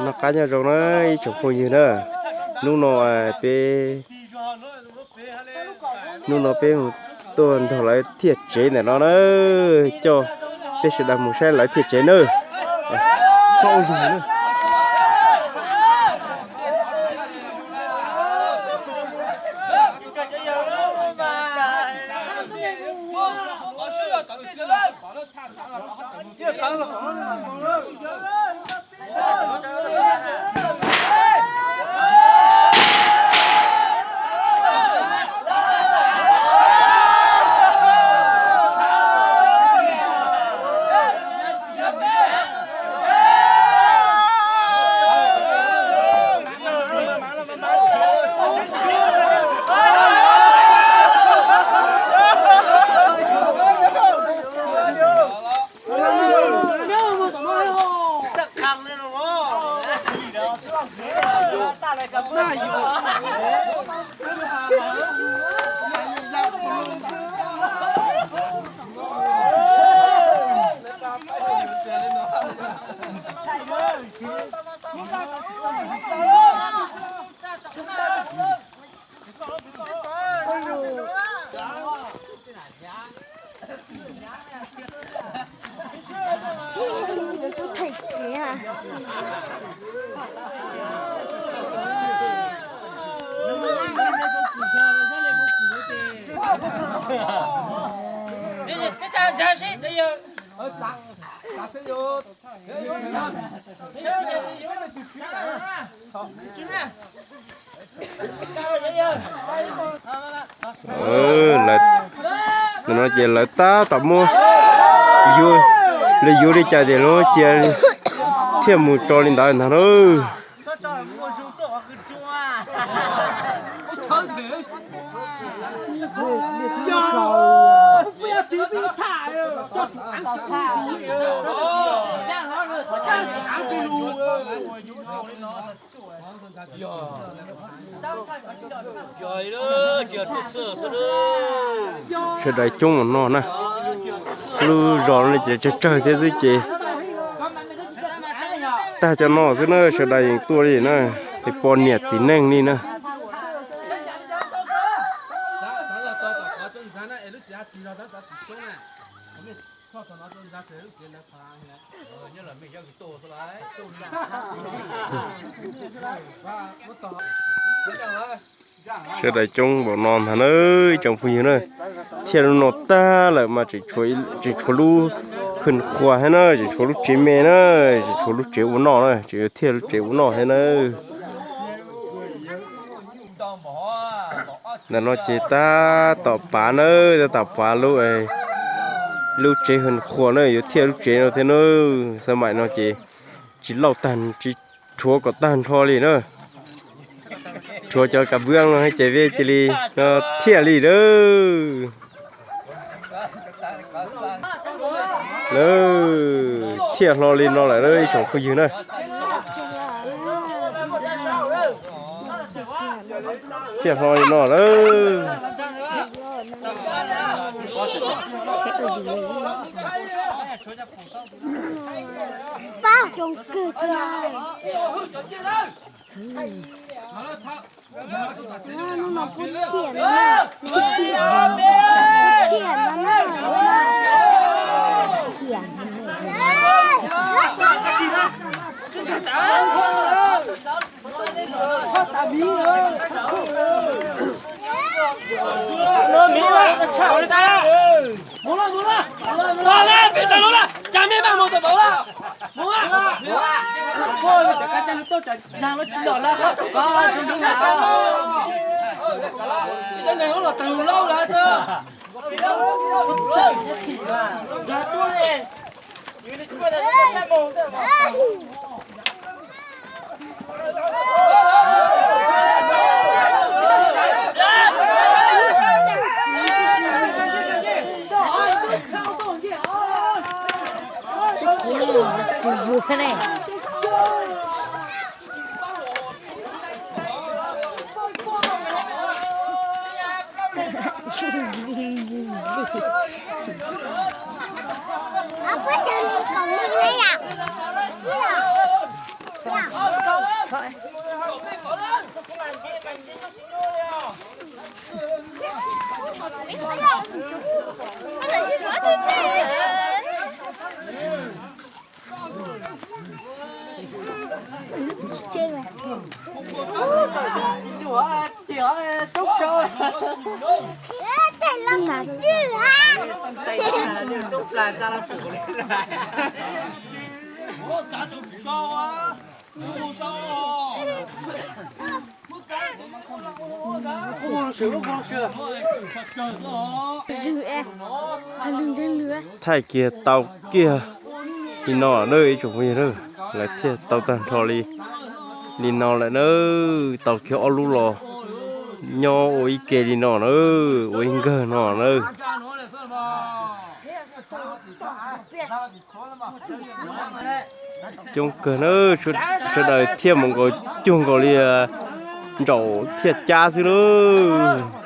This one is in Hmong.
Noj qab nyob zoo na ib tsoom phooj ywg na. Hnub no peb, hnub no peb mus tuaj nrog lawv thiaj tsev ntawm no na, coj peb sawv daws mus saib lawv thiaj tsev na. Ntawm no ces lawv tab tom muab yuav, lawv yuav li cas ces lawv cia thiaj mus tso li ntawd ntag na. Sawv daws coob ua noj na. Lub zos no ces tsawg tsawg thiab xwb ces tag cov no xwb na, sawv daws yeej tuaj li na, es poj niam txiv neej li na. Sawv daws coob npaum no ntag na, cov phooj ywg na. Thiaj lub no tag lawm mas tseem tshuav lub hwj qhua thiab na, tseem tshuav lub tsev me na, tseem tshuav lub tsev ua noj na, tseem yuav thiaj lub tsev ua noj thiab na. Ntawm no ces tab tom pav na, tab tom pav lub, lub tsev hwj qhua na, yuav thiaj lub tsev no thiab na. Xab maim no ces tsis lauj tag, tsis rhuav kom tag nrho li na. Rhuav cov kav vwb no ces vij cia li thiaj li lawm. Lawm, thiaj hlo li no lawm ib tsoom phooj ywg na. Thiaj hlo li no lawm. Pab coob kawg thiab na. Hnub no pub thiaj no na, pub thiaj no na, thiaj no na. Tsis kiv tus vwg ne. Thaij kiag tau kiag li no na ib tsoom phooj ywg na, lawv thiaj tau tag nrho li, li no lawm na, tau kiag ob lub los nyob ua ib ke li no na, ua ib nkawg no na. Coob kawg na, sawv daws thiaj mus nkaus cuag nkaus li ntsaum thiaj cab xwb lauj.